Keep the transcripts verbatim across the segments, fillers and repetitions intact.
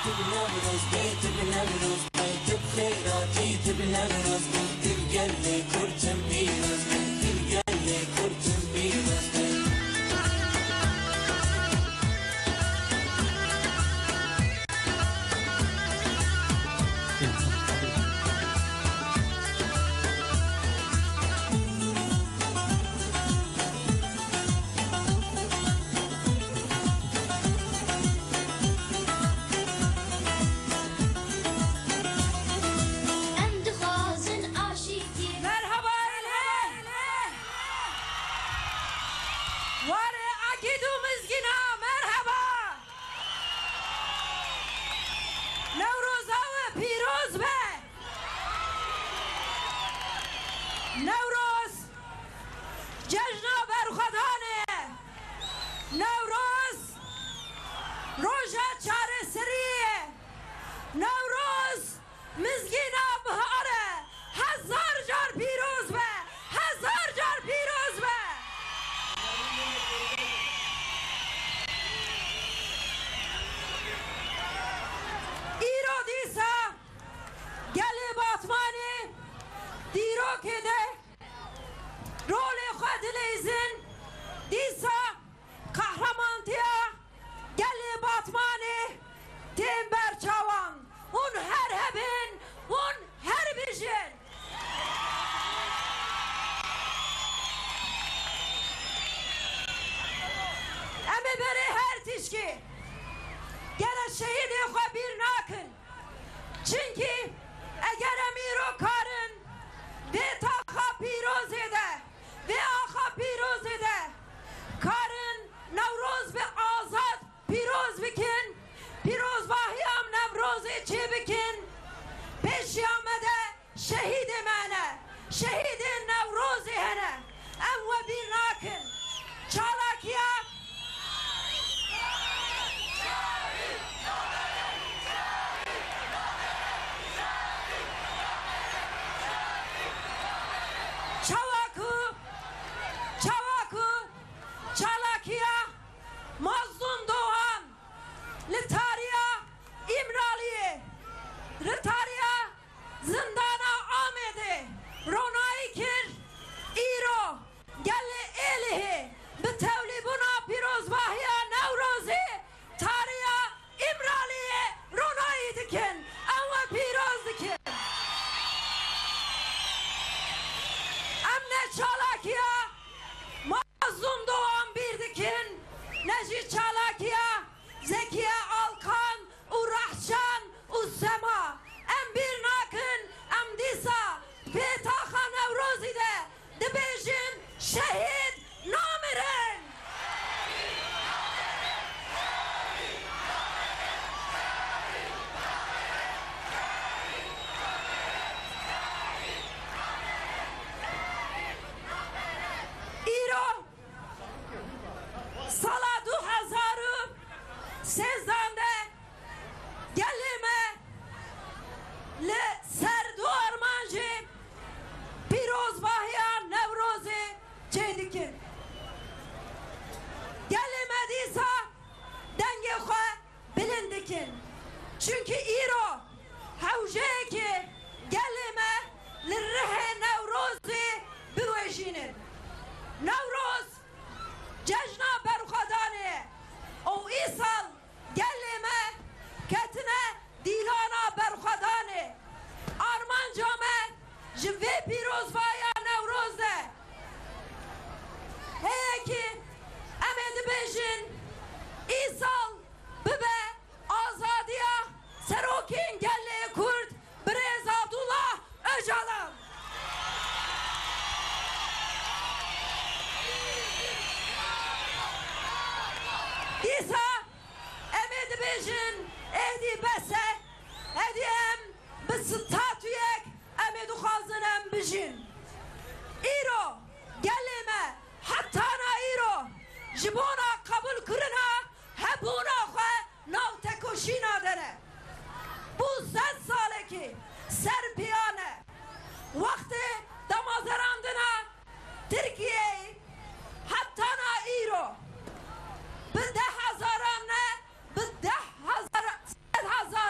Newroz be, tu bi Newroz be, tu bi xêratî, tu bi Newroz be, tu bi gelê Kurd pîroz be, tu bi gelê Kurd pîroz be. Em dixwazin aşîtî. Merhaba Êlihê! Warê Akîd û Mizgîna, merhaba! Newroza we pîroz be! Newroz cejna berxwedanê ye. Newroz roja çareseriyê ye. Newroz mizgîna bihar e. Hezar car pîroz be. Hezar car pîroz be. Îro dîsa gelê Batmanê dîrokê de rolê xwe dileyzin, dîsa qehremantiya gelê Batmanê tên ber çawan. Hûn her hebin, hûn her bijin. Em ê berê her tişkî gere şehîdê xwe bîr nakin. Çimkî eger em îro karin vê taxa pîrozê de, vê axa pîrozê de karin Newroz bi azad pîroz bikin, pîrozbahiya Newrozê çêbikin, pêşiya me de şehîdê me hene, şehîdên Newrozê hene. Em we bîr nakin. Çalakiya Çawa ku, çawa ku çalakiya Mazlûm Doğan li tariya Îmraliyê, li tariya zindana Amedê ronayî kir, îro gelê Êlihê bi tevlîbûna pîrozbahiya Newrozê tariya Îmraliyê ronayî dikin. Em we pîroz dikin. Em ne çalakiya Mazlûm Doğan bîr dikin, ne jî çalakiya Zekiye Alkan û Rahçan û Sema. Em bîr nakin, em dîsa vê taxa Newrozî de dibêjin şehîd namirin. Îro sala du hezar û sêzdeh de gelê me li ser du armancê pîrozbahiya Newrozê çêdikin. Gelê me dîsa dengê xwe bilind dikin. Çimkî îro hewceyekê gelê me li rihê Newrozê biwejînin. Newroz cejna berxwedanê ye û îsal gelê me ketine dîlana berxwedanê. Armanca me ji vê pîrozbahiya Newroz de heye ki em ê dibêjin, îsal bibe azadiya serokên gelê Kurd, birêz Abdullah Ocalan. Dîsa em ê dibêjin, êdî bes e, êdî em bi statuyek em ê dixwazin em bijîn. Îro gelê me hetana îro ji bona qebûlkirina hebûna xwe nav tekoşîna de ne. Bû sed salekî ser piya ne. Wextê damezrandina Tirkiyeyê hetana îro bi deh hezaran ne, bi deh hezar, sed hezar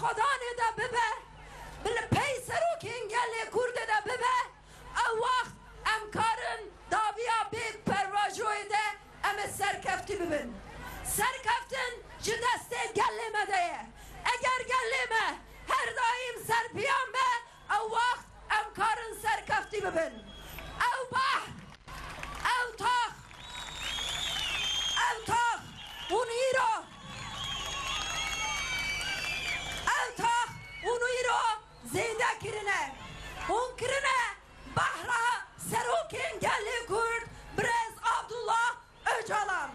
berxwedanê de bibe, bi li pey serokên gelê Kurdê de bibe, ew wext em karin dawiya bê pêvajoyê de em ê serkeftî bibin. Serkeftin ji destê gelê me de ye. Eger gelê me her daîm serpiyan be, ew wext em karin serkeftî bibin. Ew bahr, ew tax, ew tax hûn îro, ew tax hûn îro zêde kirine. Hûn kirine bahra serokên gelê Kurd, birêz Abdullah Ocalan.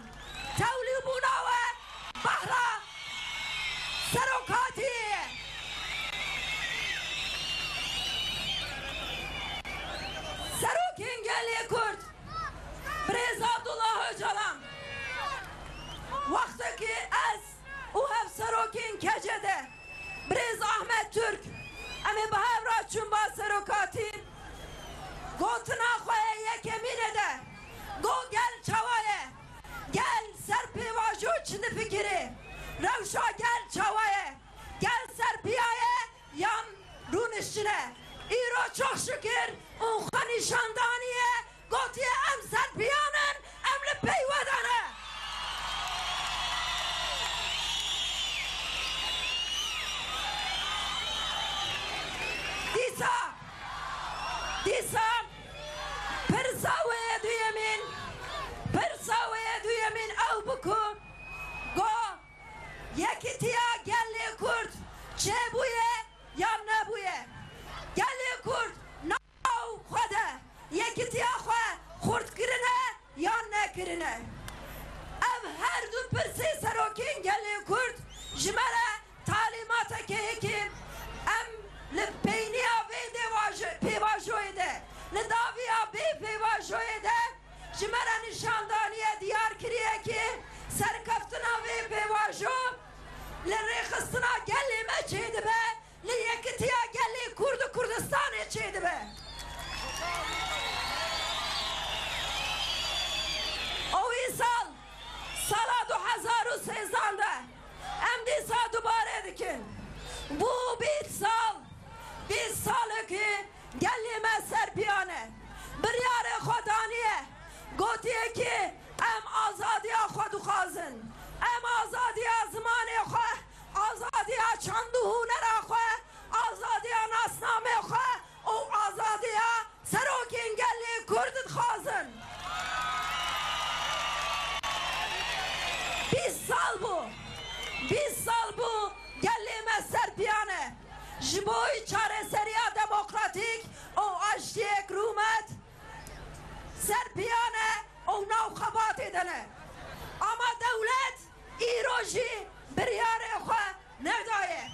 Tewlîbûna we bahra serokatiyê ye. Serokên gelê Kurd, birêz Abdullah Ocalan. Wextekî ez û hevserokên K C D, birêz Ahmet Türk, em ê bi hev re çûn ba serokatî. Gotina xwe yê yekemînê de got, gel çawa ye? Gel ser pêvajo çi difikirî? Rewşa gel çawa ye? Gel serpiya ye yan rûniştine? Îro çok şükür û xwe nîşan daniye. Gotiye, em serpiyan in, em li pey we de ne. Dîsa, dîsa pirsa wê yê duyemîn, pirsa wê yê duyemîn ew bû ku go yekitiya gelê Kurd çêbûye yan nebûye? Gelê Kurd nav xwe de yekitiya xwe xurt kirine yan nekirine? Ev her du pirsê serokên gelê Kurd ji me re talîmateke ye ki em li peyniya vê dêvaj-, pêvajoyê de, li dawiya vê pêvajoyê de ji me re nîşan daniye, diyar kiriye ki serkeftina vê pêvajo li rêxistina gelê me çêdibe, li yekitiya gelê Kurd û Kurdistanê çêdibe. Û îsal, sala du hezar û sêzdan de em dîsa dubare dikin. Bû bîst sal, bîst salekî gelê me serpiyan e. Biryarê xwe daniye, gotiye ki em azadiya xwe dixwazin. Em azadiya zimanê xwe, azadiya çand û hunera xwe, azadiya nasnamê xwe û azadiya serokên gelê Kurd dixwazin. Bîst sal bû, bîst sal bû gelê me serpiyan e. Ji bo çareseriya demokratîk û aştiyek rûmet serpiyan e û nav xebatê de ne. Ama dewlet îro jî biryarê xwe nedaye.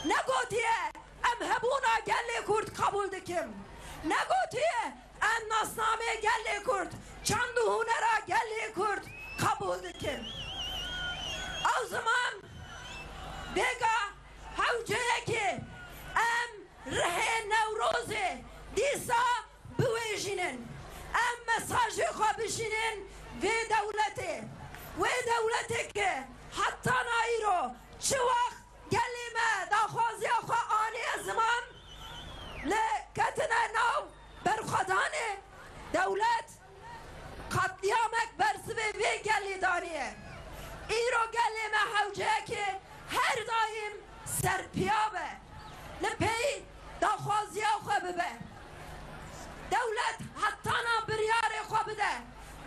Negotiye, em hebûna gelê Kurd qebûl dikim. Negotiye, em nasnamê gelê Kurd, çand û hunera gelê Kurd qebûl dikin. Ew ziman vêga hewceyekê em rihê Newrozê dîsa biwêjînin. Em mesajê xwe bijînin vê dewletê. Wê dewletê ke hetana îro çi wext gelê me daxwaziya xwe aniye ziman, li ketine nav berxwedanê, dewlet qetlîamek bersivê vê gelê daniye. Îro gelê me hewceyekê her daîm serpiya be, li pey daxwaziya xwe bibe. Dewlet hetana biryarê xwe bide,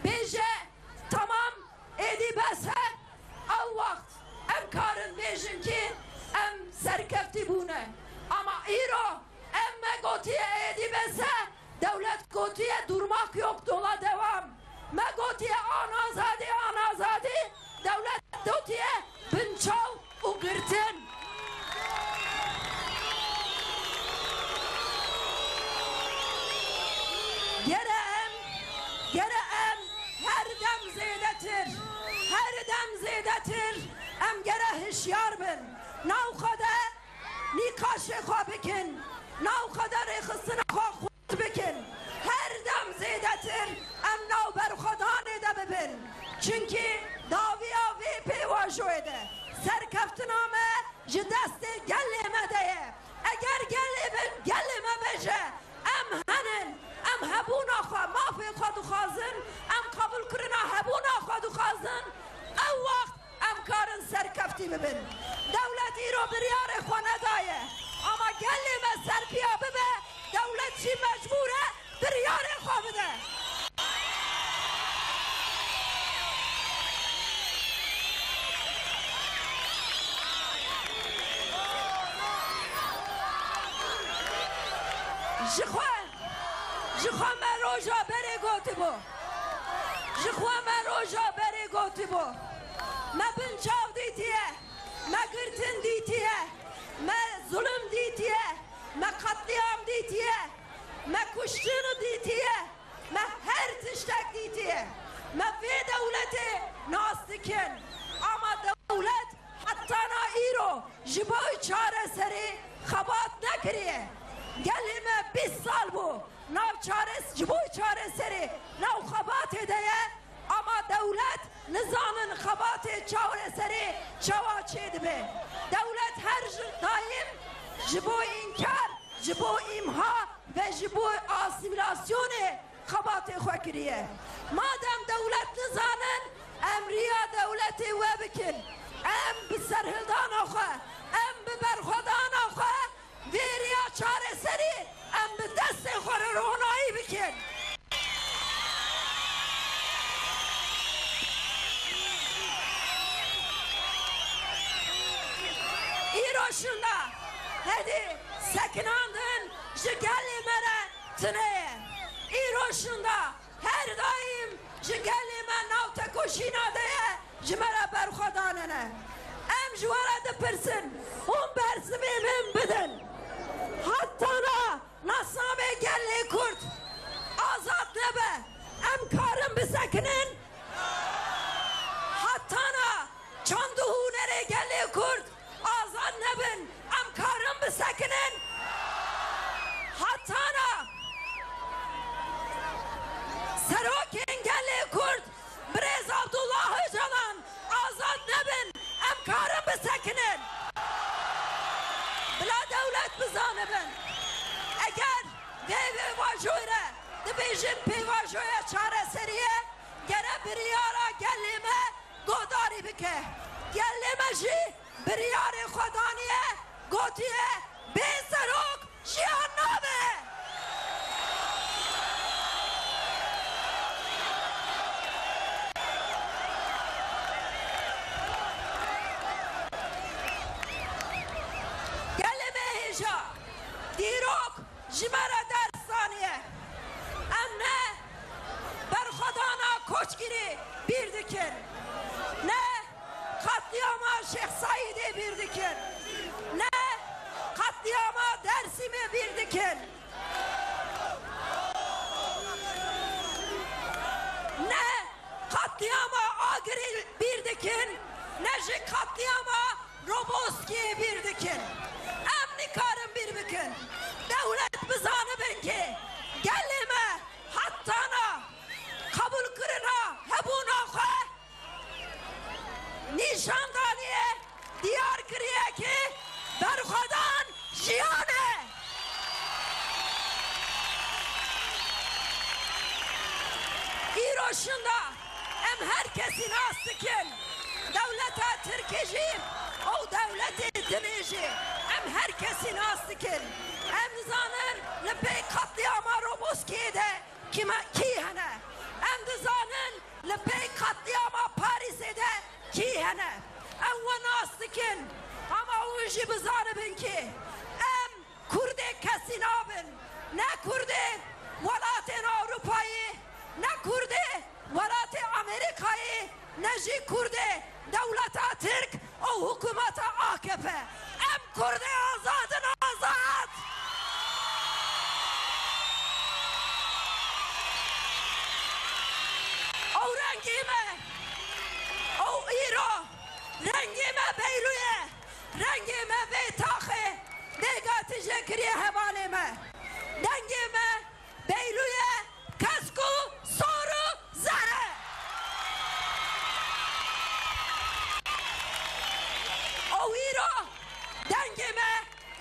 bêje, temam, êdî bes e, ew wext em karin bêjin ki em serkeftî bûne. Ama îro em me gotiye êdî bes e, dewlet gotiye durmak yok, dola devam. Me gotiye an azadî, an azadî, dewlet gotiye binçav û girtin. Gere em, gere em her dem zêdetir, her dem zêdetir em gere hişyar bin. Nav xwe de nîqaşê xwe bikin, nav xwe de rêxistina xwe xurt bikin. Her dem zêdetir em nav berxwedanê de bibin. Çimkî dawiya vê pêvajoyê de serkeftina me ji destê gelê me xwe dixwazin, em qebûlkirina hebûna xwe dixwazin, ew wext em karin serkeftî bibin. Dewlet îro biryarê xwe nedaye. Ama gelê me serpiya bibe, dewlet jî mecbûr e biryarê xwe bide. Ji xwe, ji xwe me roja berê gotibû. Ji xwe me roja berê gotibû. Me bin çav dîtiye. Me girtin dîtiye, me zulm dîtiye, me qetlîam dîtiye, me kuştin dîtiye, me her tiştek dîtiye. Me vê dewletê nas dikin. Ama dewlet hetana îro ji bo çareserî xebat nekiriye. Gelê me bîst sal bû. Nav çares-, ji bo çareserê nav xebatê de ye, ama dewlet nizanin xebatê çareserê çawa çêdibe. Dewlet her ji daîm ji bo înkar, ji bo îmha ve ji bo asîmîlasyonê xebatê xwe kiriye. Madem dewlet nizanin, em riya dewletê we bikin. Em bi serhildana xwe, em bi berxwedana xwe, vê riya çareserî em bi destê xwe re ronahî bikin. Îro şinda hedî sekinandin ji gelê me re tune ye. Îro şinda her daîm ji gelê me nav tekoşîna de ye, ji me re berxwe danene. Em ji we re dipirsin, hûn bersimê min bidin. Hetana nasamê gelê Kurd azad nebe, em karin bisekinin? Hetana çand û hunerê gelê Kurd azad nebin, em karin bisekinin? Hetana serokên gelê Kurd, birêz Abdullah Ocalan azad nebin, em karin bisekinin? Bila dewlet bizanibin. Eger vê pêvajoyê re dibêjin pêvajoya çareseriyê, gere biryara gelê me guhdarî bike. Gelê me jî biryarê xwe daniye, gotiye, bê serok jiyan nabe. Gelê me hêja, dîrok ji me re ders daniye. Em ne berxwedana koçgirî bîr dikin, ne qetlîama Şêx Seîdê bîr dikin, ne qetlîama Dersîmê bîr dikin, ne qetlîama Agirî bîr dikin, ne jî qetlîama Roboskiyê bîr dikin. Em nikarin bîr bikin. Dewlet bizanibin ki gelê me hetana qebûlkirina hebûna xwe nîşan daniye, diyar kiriye ki berxwedan jiyan e. Îro şinda em her kesî nas dikin. Dewleta Tirkê jî û dewletê dinê jî em her kesî nas dikin. Em dizanin li pey qetlîama Roboskiyê de kî me-, kî hene. Em dizanin li pey qetlîama Parîsê de kî hene. Em we nas dikin. Ama hûn jî bizanibin ki em Kurdê kesî nabin. Ne Kurdê welatên Ewropayê, ne Kurdê welatê Amerîkayê, ne jî Kurdê dewleta Tirk û hikûmeta A K P. Em Kurdê azad in, azad! Ew rengê me, ew îro rengê me beylû ye, rengê me vê taxê bêga tije kiriye hevalê me. Dengê me beylû ye, kesk û sor û zere. Û îro dengê me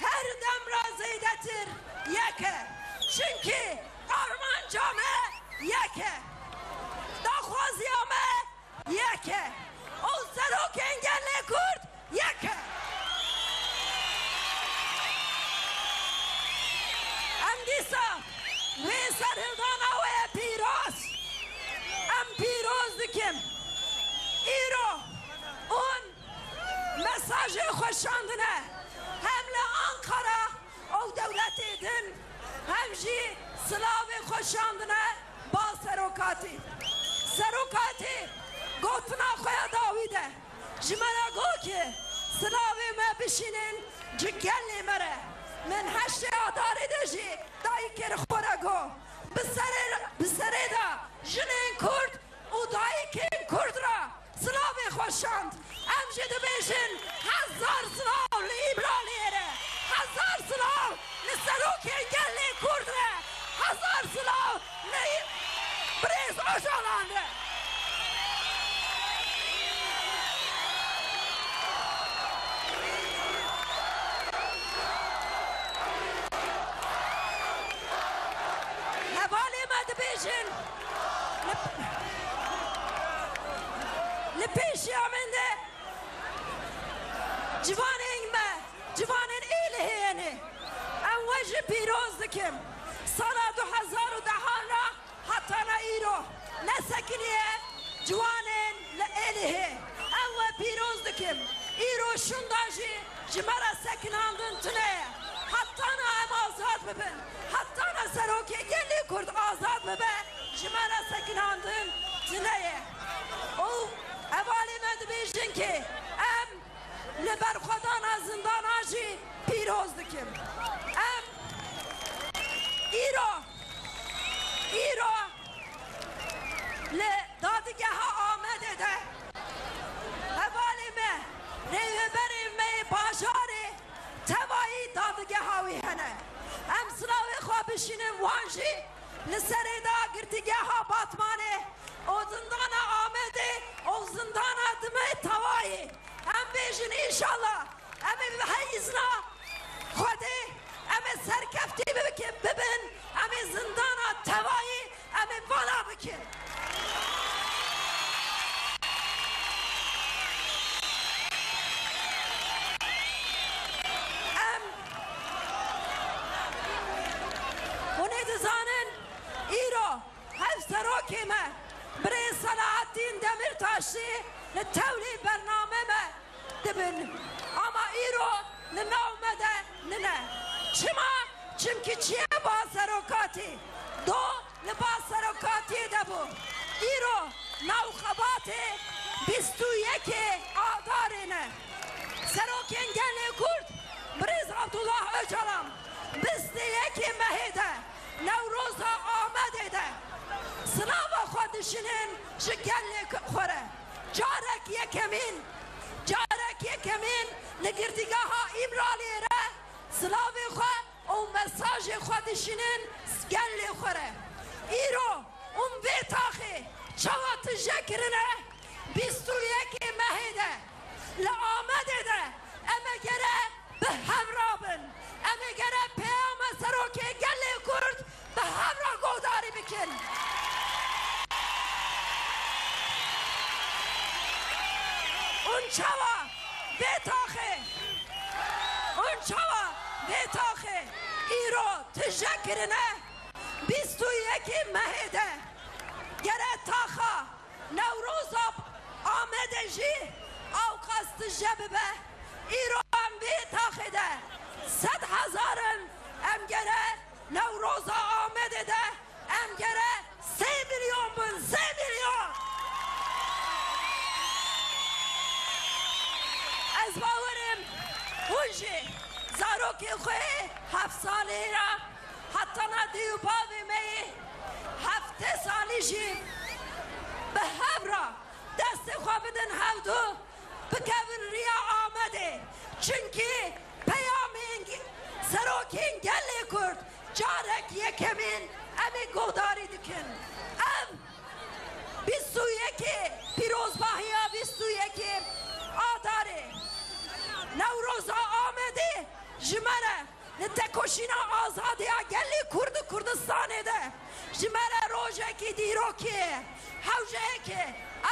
her dem re zêdetir yek e. Çimkî armanca me yek e. Daxwaziya me yek e. Û serokên gelê Kurd yek e. Em dîsa wê serhildana wê pîroz, em pîroz dikin. Îro hûn mesajê xwe şandine, hem li Ankara û dewletê din, hem jî silavê xwe şandine ba serokatî. Serokatî gotina xwe ya dawî de ji me re got ki silavê me bişînin ci gelê me re. Min heştê Adarê de jî dayikê li xwe re got. Bi serê, bi serê de jinên Kurd û dayikên Kurd re silavê xwe şand. Em jî dibêjin hezar silav li Îmraliyê re, hezar silav li serokên gelê Kurd re, hezar silav li birêz Ocalan re. Hevalê me dibêjin, li, li pêşiya min de ciwanên me, ciwanên Êlihê ne. Em we jî pîroz dikim. Sala du hezar û dehan re hetana îro nesekiniye ciwanên li Êlihê. Ew we pîroz dikim. Îro şûnda jî ji me re sekinandin tune ye. Hetana em azad bibin, hetana serokê gelê Kurd azad bibe, ji me re sekinandin tune ye. Û hevalê me dibêjin ki em li berxwedana zindana jî pîroz dikim. Em îro, îro li Dadgeha Amedê de hevalê me, rêveberê me yê bajarê tevayî dadgeha wî hene. Em silavê xwe bişînin wan jî li serê de girtîgeha Batmanê û zindana Amedê û zindana Dimê tevayî. Em bêjin înşallah. Em ê bi heyîzna Xwedê, em ê serkeftî bibike-, bibin, em ê zindana tevayî, em ê vala bikin. Em, hûn ê dizanin, îro Hevserokê me, birêz Selahattîn Demirtaşî li tewlê bername me dibin. Ama îro li nav me de nine. Çima? Çimkî çiye ba serokatî. Do li ba serokatiyê de bû. Îro nav xebatê bîst û yekê Adarê ne. Serokên gelê Kurd, birêz Abdullah Ocalan, bîst û yekê mehê de Newroza Amedê de silava xwe dişînin ji gelê xwe re. Carek yekemîn, carek yekemîn li girtîgeha Îmraliyê re silavê xwe û mesajê xwe dişînin gelê xwe re. Îro hûn vê taxê çawa tije kirine? Bîst û yekê mehê de Li Amedê de em ê gere bi hev rabin. Em ê gere peyama serokê gelê Kurd bi hev re guhdarî bikin. Hûn çawa vê taxê, hûn çawa vê taxê îro tije kirine? Bîst û yekê mehê de gere taxa Newroza Amedê jî ewqas tije bibe. Îro em vê taxê de sed hezar in, em gere Newroza Amedê de em gere sê milyon bin, sê milyon! Ez bawer im hûn jî zarokê xwe heft salî re Hetana dê û bavê me yê heftê salî jî bi hev re destê xwe bidin hevdu, bikevin riya Amedê. Çimkî peyamên serokên gelê Kurd carek yekemîn em ê guhdarî dikin. Ev bîst û yekê pîrozbahiya bîst û yekê Adarê, Newroza Amedê ji me re Li tekoşîna azadiya gelê Kurd û Kurdistanê de ji me re ro Rojekî dîrokê ye. Hewceyekê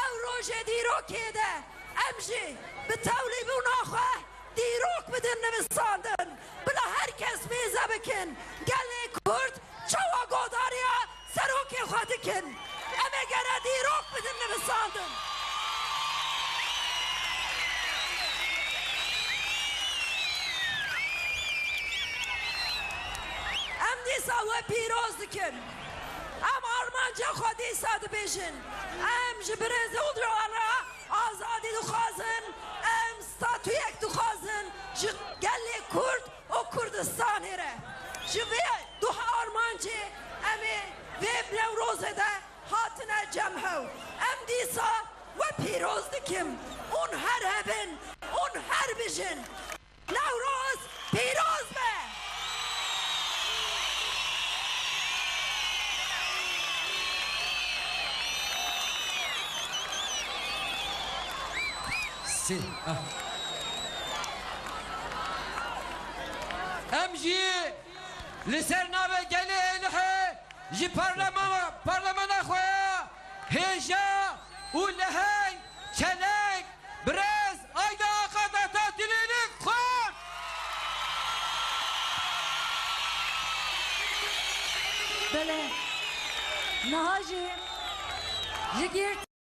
ew rojê dîrokê de em jî bi tewlîbûna xwe dîrok bidin nivisandin. Bila her kes mêze bikin. Gelê Kurd çawa godariya serokê xwe dikin. Em ê gere dîrok bidin nivisandin. Em dîsa we pîroz dikin. Em armanca xwe dîsa dibêjin. Em ji birêz Ocalan re azadî dixwazin. Em statuyek dixwazin ji gelê Kurd û Kurdistanê re. Ji vê du armancê em ê vê Newrozê de hatine cem hew. Em dîsa we pîroz dikim. Hûn her hebin, hûn her bijin. Newroz pîroz be! Sê, ah. Em jî li ser navê gelê Êlihê ji parlemana, parlemana xwe ya hêja û leheng, çeleng, birêz Ayda Axa Dehta Tilîlik xwar. Belê. Niha jî ji gîrt